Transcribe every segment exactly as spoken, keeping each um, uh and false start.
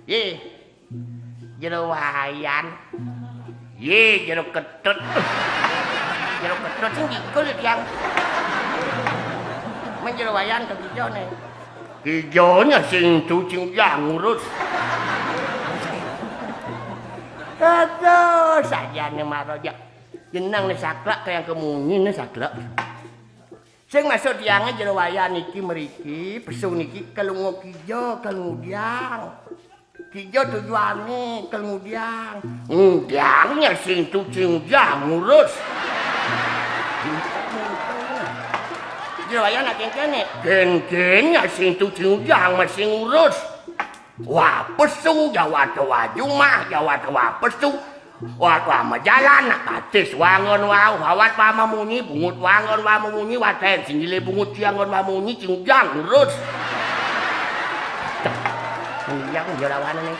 Yé, Jero Wayan. Yé, Jero Ketut. Jero Ketut sing dikul ya, Tiang. Men Jero Wayan ke kijoné. Kijoné sing tu sing ujang ngurus. Aduh, sajane mara jak. Jeneng né saklek kaya kemunyi né saklek. Sing maksud tiangé Jero Wayan niki mriki, pesu niki kelungu kija, kelungu diang. Kija tujuané kelungu diang. Ngudiang ya sing tu sing ujang ngurus. Jero Wayan nak kénkén né. Kénkén ya sing tu sing ujang masih ngurus. Wah, pesu, jawat wah jumah, jawat wah pesu. Wah, wah majalan, nak batis wangon wah, wawat wah mamunyi, bungut wangon wah mamunyi, waten singgilé bungut siangon wah munyi, sing ujang ngurus. Ujang jalawané.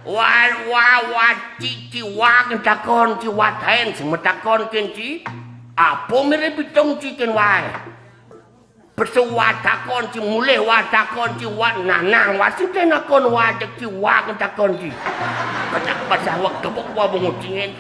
Wah, wah, wah, ci, ci wah, takon, ci waten, sing matakon kén ci. Apa mirip pitung ci kén waé. Pesu wah takon ci, mulih wah takon ci, wah nanang wah sing té nakon wah jak ci wah takon ci. Kacak pasah wah gebuk wah bungut cingin.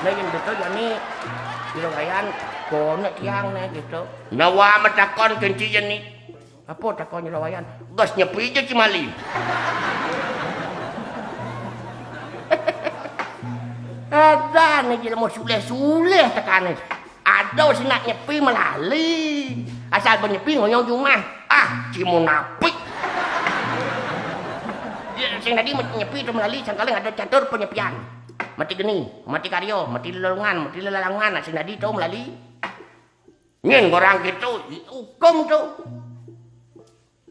Nah, yén gitu jani Jero Wayan koné tiang né gitu. Nah, wah matakon kén ci jani. Apa takon Jero Wayan? Gas nyepi ja ci mali. Edan né jelema sulih-sulih tekané. Ada sing nak nyepi melali. Asal benyepi ngoyong jumah. Ah, ci munafik. Ya, sing tadi nyepi tu melali sangkaling ada catur penyepian. Mati geni, mati karya, mati lelungan, mati lelalangan, sing tadi tu melali. Nyén barang gitu, hukum tu.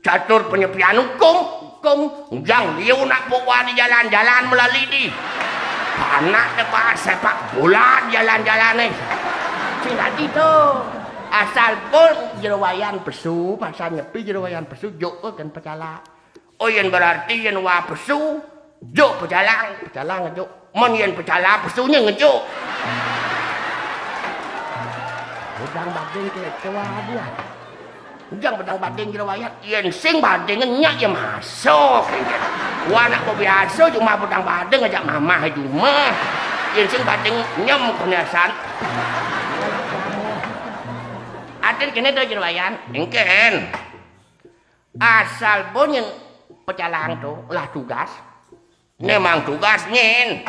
Catur penyepian hukum, hukum. Ujang liu nak pok wani jalan-jalan melali di. Anak depan sepak bola jalan-jalan nih. Sing tadi tu. Asal pun Jero Wayan pesu, masa nyepi Jero Wayan pesu, juk kan pecala. Oh, yén berarti yén wah pesu, juk pecalang, pecalang ngejuk. Men yén pecala pesunya ngejuk. Bedang bading ke kewa dia. Ujang bedang bading Jero Wayan. Yén sing bading nyak ya masuk. Wah nak biasa cuma bedang bading ajak mamah cuma. Yén sing bading nyem kenesan. Atin kene do Jero Wayan. Engken. Asal bunyin pecalang tu lah tugas. Memang tugas nyin.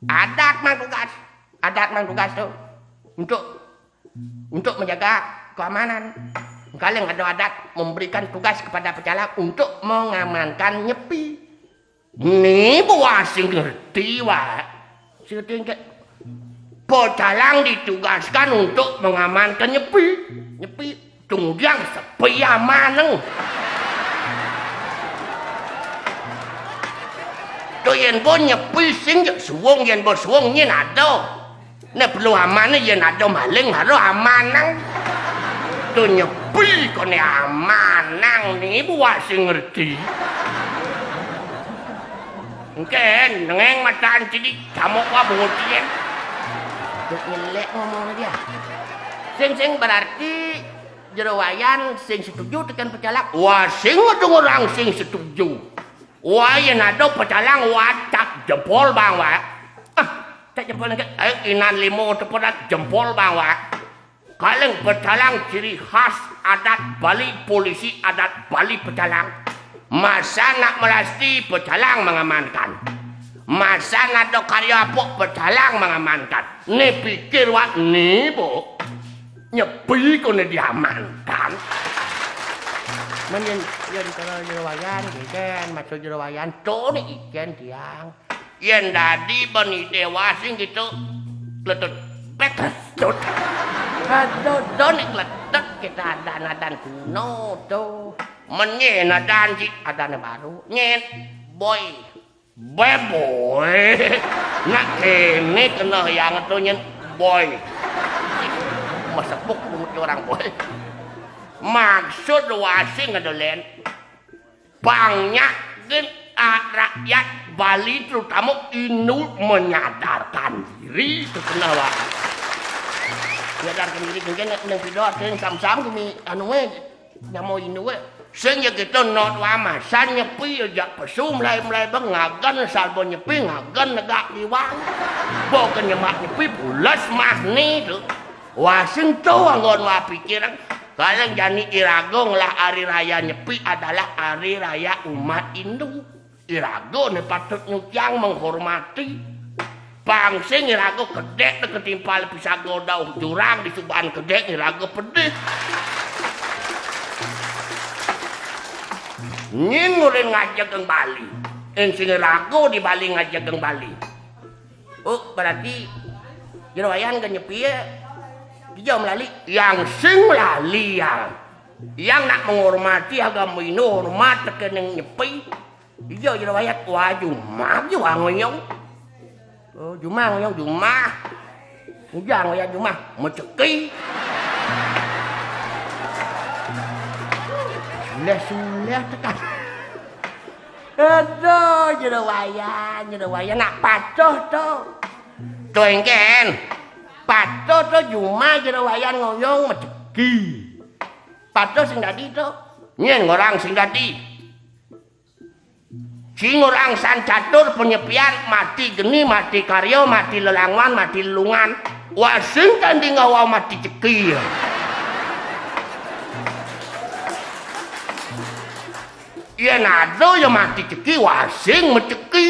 Adat mang tugas. Adat mang tugas tu untuk untuk menjaga keamanan. Kalau ada adat memberikan tugas kepada pecalang untuk mengamankan nyepi. Ni buah sing ngerti, Wak. Sing ngerti, engke. Pecalang ditugaskan untuk mengamankan nyepi. Nyepi. Tunggang sepi amaneng. Tu yen bo nyepi sing jek suwung, yen bo suwung nyen ado. Nek perlu aman yen ado maling haro amanang. Tu nyepi kone amanang ni buat sing ngerti. Engken, nengeng mataan cilik, camuk wa bungut yen. Dek nyelek ngomong dia. Sing sing berarti Jero Wayan sing setuju tekan pecalang. Wah, sing ngetung orang sing setuju. Wah, yen ado pecalang wacap jempol bang wa. Ah, tak jempol engke. Eh, inan limo tepedat jempol bang wa. Kaleng pecalang ciri khas adat Bali, polisi adat Bali pecalang. Masa nak melasti pecalang mengamankan. Masa nak do karya apok pecalang mengamankan. Ni pikir wak ni bo. Nyepi kone diamankan. Men yen, yen kalau Jero Wayan, iken, maksud Jero Wayan, to ni iken tiang. Yen dadi ben ide wasing gitu, kletut, pet, kletut. Aduh, do ni kletut kita adan-adan kuno to. Men nyen adan si, adane baru. Nyen, boy. Beboy. Nak kene kena yang tu nyen boy. Masepuk bungut orang boy. Maksud wasing adolen. Pangnya gen a rakyat Bali terutama Hindu menyadarkan diri terkena wasing. Menyadarkan diri mungkin nang pido ada yang sam-sam kami anu eh. Nyamo Hindu eh. Sing ya kita not wa masan nyepi ya jak pesu melai-melai bang ngagan salbo nyepi ngagan negak diwang. Bo ke nyemak nyepi pulas mah ni tu. Wa sing tu anggon wa pikiran. Kadang jani irago ngelah hari raya nyepi adalah hari raya umat Hindu. Irago ne patut nyuciang menghormati. Pang sing irago kedek ne ketimpal pisago dauh jurang di subahan kedek irago pedih. Nyin ngurin ngajegeng Bali. En sing irago di Bali ngajegeng Bali. Oh, berarti jero wayan ke nyepi ya. Kijang melali, yang sing melali yang. Yang nak menghormati agama Hindu hormat tekeneng nyepi. Ijo jero wayat wa jumah je wa ngoyong. Oh, jumah ngoyong jumah. Ujang wayat jumah meceki. Suleh-suleh tekan. Aduh, jero wayan, jero wayan nak patuh tu. Tu engken. Patuh tu jumah jero wayan ngoyong meceki. Patuh sing dadi tu. Nyen ngorang sing dadi. Sing ngorang san catur penyepian mati geni, mati karya, mati lelangwan, mati lelungan. Wa sing tanding awa mati ceki. Yen ado ya mati ceki, wa sing meceki.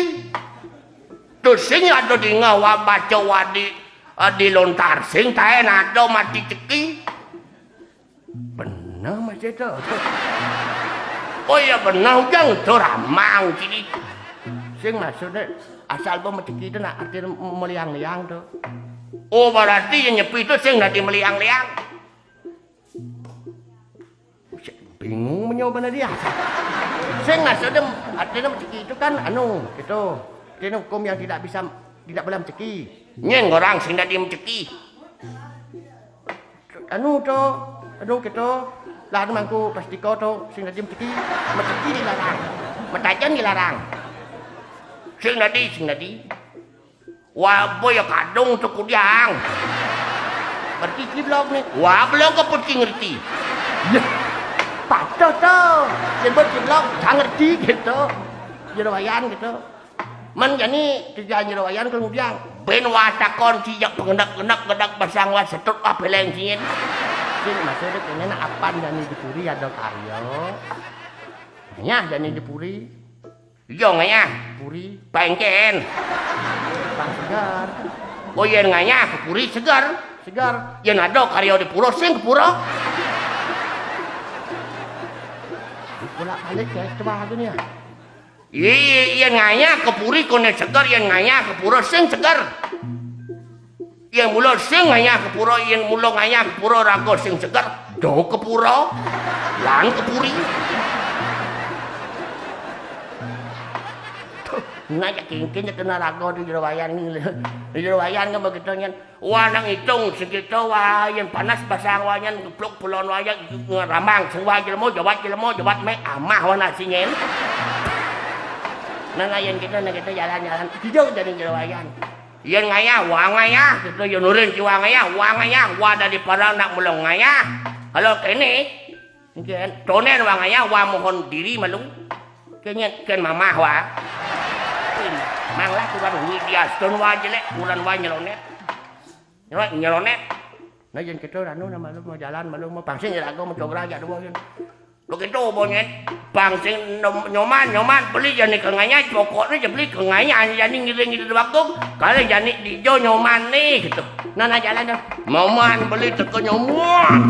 Tu sing ado dinga wa baca wadi, eh, di lontar sing taen ado mati ceki. Bener masih tu. Oh iya bener ujang tu ramang sini. Sing maksudnya asal bo meceki tu nak arti meliang-liang tu. Oh berarti yang nyepi tu sing dadi meliang-liang. Bingung menyo bener dia. Sing maksudnya artinya meceki itu kan anu gitu. Artinya hukum yang tidak bisa tidak boleh meceki. Nyen ngorang sing dadi meceki. Anu to, anu kito, lah anu mangku plastiko to, sing dadi meceki, meceki dilarang, metajan dilarang. Sing dadi, sing dadi. Wa boya kadung to kudiang. Ngerti ciblok ni. Wa belum ke peci ngerti. Ya, patuh to. Yen buat ciblok, tak ngerti gitu. Jero wayan gitu. Men jani tujuan jero wayan kemudian ben watakon sijak pengendak-gendak gedak basang wa setut wa peleng sien. Sing maksudnya kene nak apan jani di puri ada karya. Ngayah jani di puri. Iyo ngayah. Puri. Pengken. Pang segar. Oh yen ngayah ke puri segar. Segar. Yen ada karya di pura sing ke pura. Bolak-balik ya, coba tu ni ya. Iya, iya, yen ngayah ke puri kone seger, yen ngayah ke pura sing seger. Yen mula sing ngayah ke pura, yen mula ngayah ke pura raga sing seger, do ke pura, lan ke puri. Nah, ya kingkin ya kena raga di jero wayan ni. Di jero wayan kan begitu nyen. Wa nang itung segitu wa yen panas basang wa nyen gepluk pulon wa ya ngeramang sing wa jelema jawat jelema jawat mek amah wa nasi nyen. Nah, nah, yen kita nah kita jalan-jalan kijang jadi jero wayan. Yen ngayah wa ngayah kita yen nurin ki wa ngayah wa ngayah wa dari parang nak mulung ngayah. Kalau kene Nggih, tonen wa ngayah wa mohon diri malu. Kenyen ken mamah wa. Manglah tuan wi diaston wa jelek bulan wa nyelonet. Nyelonet nyelonet. Nah yen kita anu nama lu mau jalan malu mau pangsin ya aku mau coba aja dua yen. Begitu bonyen. Pangsin nom- nyoman nyoman beli jani ke ngayah pokoknya je beli ke ngayah jani ngiring ngiring waktu kalau jani di jo nyoman nih gitu. Nah nah jalan dah. Nyoman beli teko nyoman.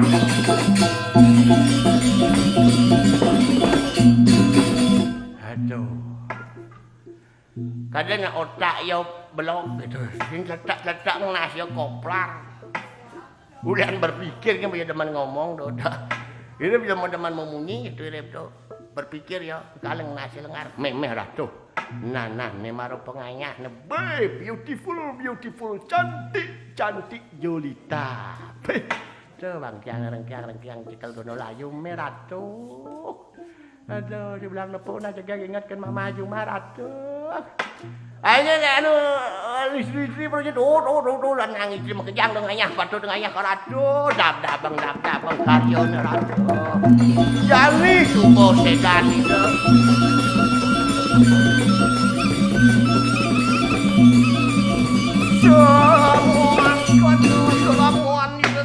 Aduh. Kadang nak otak yo belok gitu. Sing letak-letak ngenas yo koplar. Udah berpikir kan bila teman ngomong doda. Ini bila mau teman memunyi gitu rep tu. Berpikir ya, kaleng nasi lengar. Memeh ratu. Nah, nah, ne maro pengayah ne. Be, beautiful, beautiful, cantik, cantik Jolita. Beh, tu bang kiang rengkiang rengkiang cikal gono layu me ratu. Aduh, dibilang nepuk nah jaga ingatkan mama Juma ratu. Ayo nek anu istri-istri pergi tuh tuh tuh tuh dan nang istri makejang dong ayah patut dong ayah karajo dab dabang dab dabang karyo nih rajo. Jani suko sedan itu. Semua kuat selamuan itu.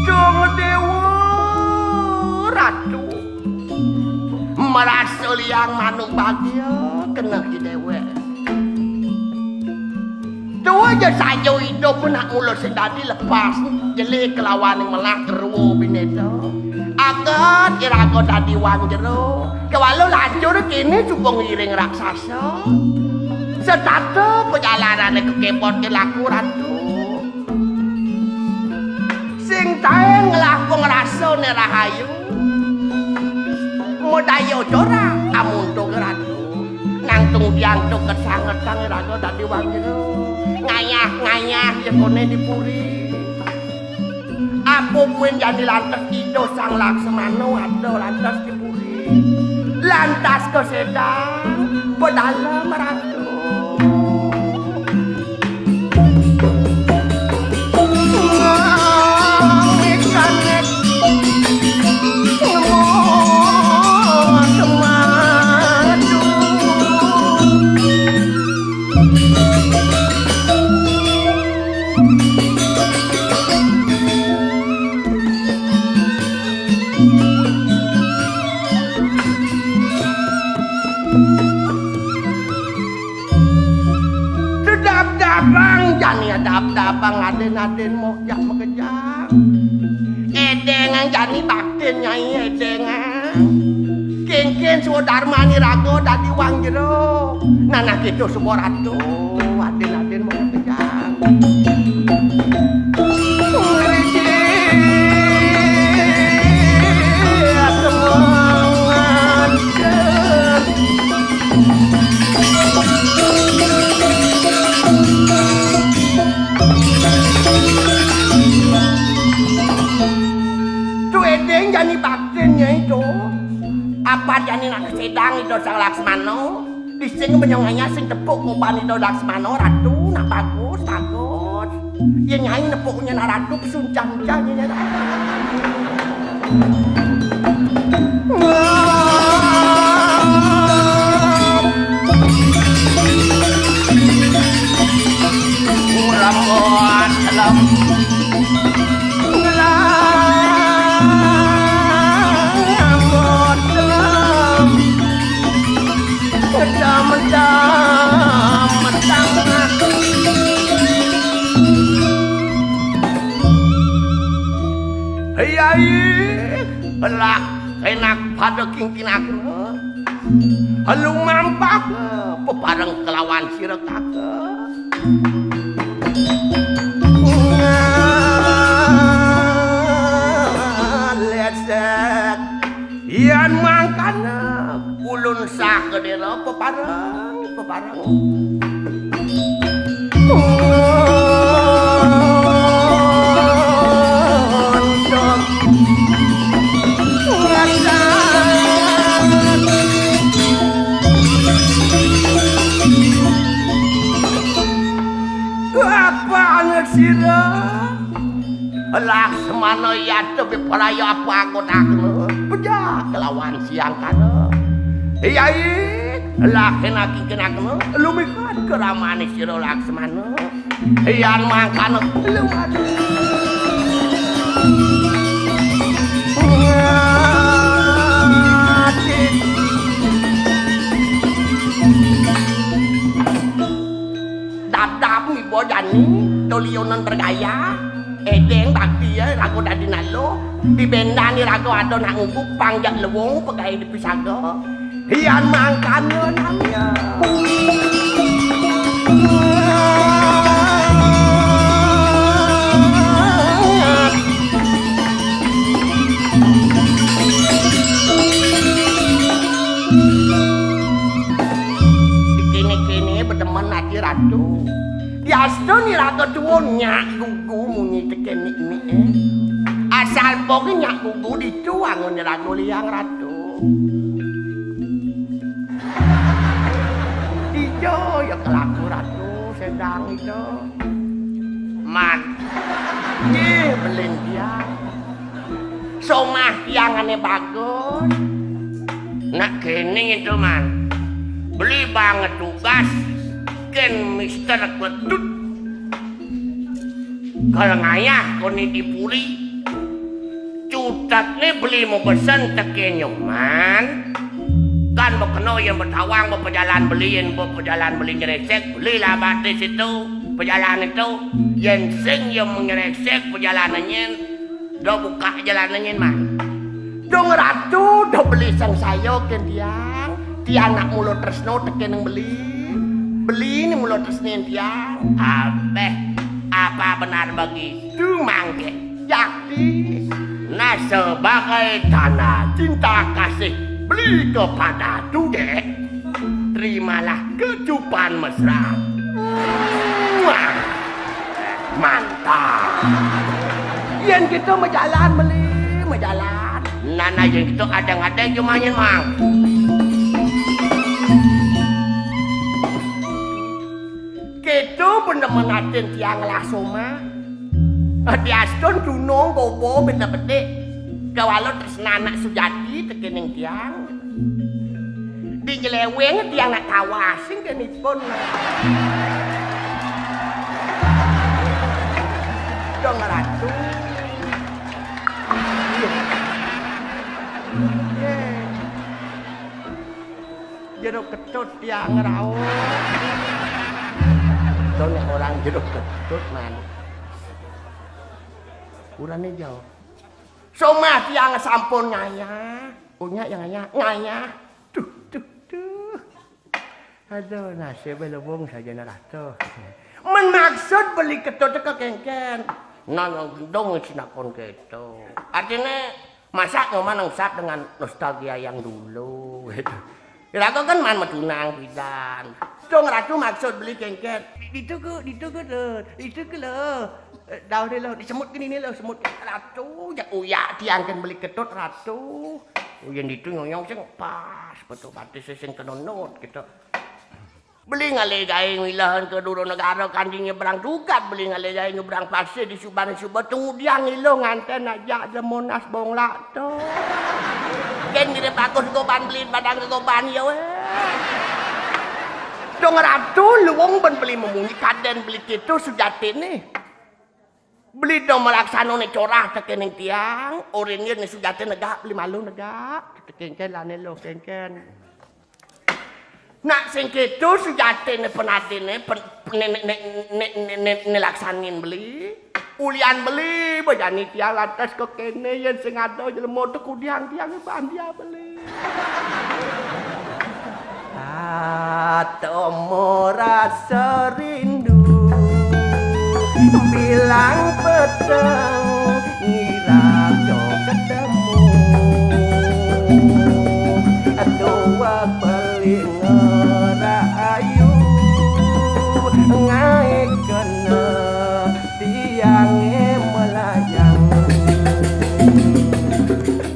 Dong Dewa Ratu. Merasa liang manuk bahagia kena ki dewek. Tuh aja saja hidup nak mula sing dadi lepas jeli kelawan yang melak ruwo bineta. Agat iraga dadi wang jero. Kewalo lacur kini cukup ngiring raksasa. Setata perjalanane kekepot ke laku ratu. Sing tae ngelah pengrasane rahayu. Modaya cora amuntung ratu. Nang tung biang tuk kesangetang raga dadi wangiro. Ngayah-ngayah ya kone di puri. Apa muen jani lantas Ida Sang Laksamana ada lantas di puri. Lantas kesedang pedalem ratu. Dedap-dabang jani adap-dabang aden-aden mojak makejang. Edengang jani baktin nyai edengang. Kengken swadarmani raga dadi wang jero. Nanah kita semua ratu aden-aden mojak makejang. Tu edeng jani baktin nyai tu. Apa jani nak sedang itu sang Laksmana? Di sing menyong ayah sing tepuk kuban Ida Laksmana, Ratu, nak bagus, bagus. Ya nyai nepuknya nak Ratu pesuncang-uncang ya. Lambat, lambat. Yai, lah enak pada kingkin aku. Lumampah pepareng kelawan sira kakek. Leset. Yan mangkana ulun sah kedera pepareng, pepareng. Apa anak sira? Laksmana yata bipraya apa anggotane? Pejah kelawan siangkana. Yai, lah kena kingkinakna, lumikat keramane sira Laksmana. Yan mangkana luwat. Jani, tolionen bergaya, edeng bakti ya, raga dadi nalo, dibendani raga ada nak ngubuk panjak lewung pegai di pisaga. Hian mangkana nang. Kene-kene bedemen ati ratu. Diastun iraga tuwun nyak gugu munyi teken nik-nik, eh. Asal boge nyak gugu ditu angon iraga liang ratu. Ijo ya kelaku ratu sedang ijo. Man. Nggih, belin tiang. Somah tiang ane bagus. Nak kene itu, Man. Beli banget tugas. Ken Mister Ketut. Kalau ngayah koni dipuli. Cutatne beli mau pesen teke Nyoman. Kan bekeno yang betawang bepejalan beli, yang bepejalan beli nyeresek, beli lah batis itu, pejalan itu. Yen sing yang menyeresek pejalanannya, do buka jalanannya, Man. Dong ratu, do beli sang sayo ken tiang. Tiang nak mulo tresno teke nang beli. Beli ni mulo tresnen tiang. Abeh, apa benar begitu, mangke? Yakti. Nah, sebagai tanda cinta kasih beli kepada Dudek, terimalah kecupan mesra. Muah. Mantap. Yen gitu mejalan beli, mejalan. Nana yen gitu adang-adang cuma yen, Mang. Gitu bener menatin tiang lah Soma. Diastun dunung gobo bener bedik. Kawalo tresna anak sujati tekening tiang. Di nyeleweng tiang nak tawas sing kenipun. Dong ratu. Jero Ketut tiang rauh. Dong orang Jero Ketut, Man. Urane jauh. Somah tiang sampun ngayah. Unyak yang ngayah, ngayah. Duh, duh, duh. Aduh, nasib lewung saja neraka. Men maksud beli Ketut ke kengken. Nah, nang gendong sinakon keto. Artinya, masa Nyoman nengsap dengan nostalgia yang dulu, gitu. Iraga kan man medunang pidan. Dong ratu maksud beli kengken. Ditu ke, ditu ke, Dut. Ditu ke, lo. Eh, daun ni, lo. Disemut ke ni, lo. Semut ke. Ratu, jak uyak tiang kan beli Ketut, ratu. Uyen ditu nyonyong sing pas, betul batis sing kenonot, gitu. Beli ngalih gawe ngilahan ke Duro Negara kanti nyebrang tukat, beli ngalih gawe nyebrang pasir di Subang Suba, tunggu dia ngiluh nganten ajak je Monas bonglak tu. Jen kira bagus goban beli padang ke goban ya weh. Dong ratu luwung ben beli memunyi kaden beli kitu sujatine. Beli dong melaksano ne corah tekening tiang, orin ye ne sujatine negak beli malu negak, tekengken lane lo kengken. Nak sing keto sujatine penatine pen, ne, ne, ne, ne, ne, ne, ne laksanin beli. Ulian beli bejani tiang lantas ke kene yen sing ada jelema tekudiang tiang bandia beli. Atemu rasa rindu bilang peteng ngira jo ketemu. Dua peling rahayu ngae kena tiange melayang.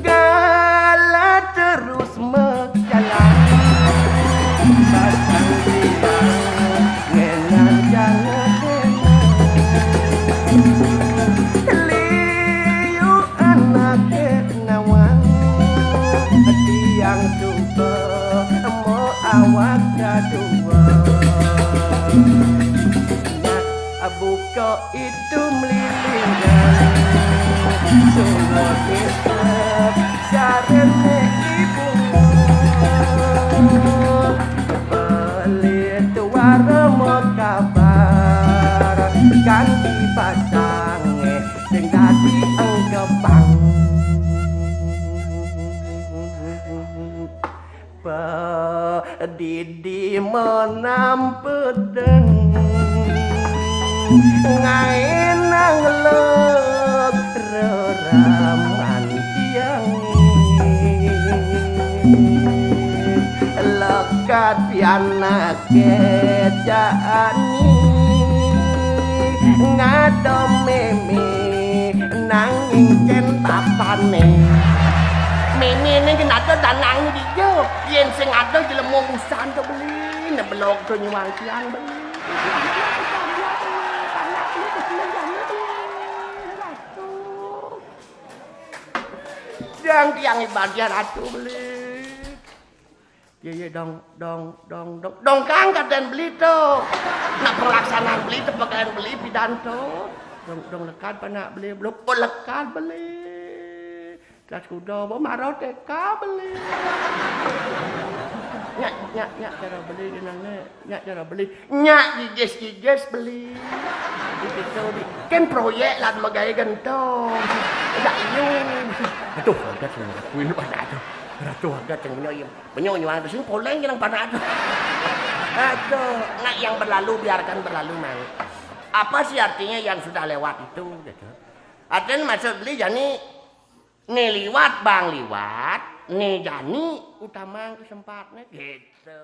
Kala terus mejalan, pasang tiang ngenan jangan liu anake nawang tiang suka mau awak kadua. Nak buka itu melilingan sungguh kita sarene ibu. Beli tuara mau kabar. Kanti basange sing dadi engkebang. Pedidi menam pedeng ngaenang lok reraman tiang. Lekat pianak kejani ngado meme nanging ken papane. Meme ning kenapa danang dia? Yen sing ada jelema usan to beli, nebelok to nyuwang tiang beli. Yang tiang ibadah ratu beli. Ye ye dong dong dong dong dong kang kaden beli to. Nak pelaksanaan beli, tepekan beli pidanto. Dong dong lekat panak beli, belum oh lekat beli. Kelas kuda bo maro T K beli. Nyak nyak nyak cara beli jenenge, nyak cara beli. Nyak gigis gigis beli. Di situ di kan proyek lah megai gentong. Dak iu. Aduh, agak sing kuwi lu ada aduh. Ratu agak sing menyo iya. Menyo nyuang sing poleng jeneng panak aduh. Aduh, nak yang berlalu biarkan berlalu, Mang. Apa sih artinya yang sudah lewat itu gitu? Artinya maksud beli jani ne liwat bang liwat, ne jani utamang kesempatnya gitu.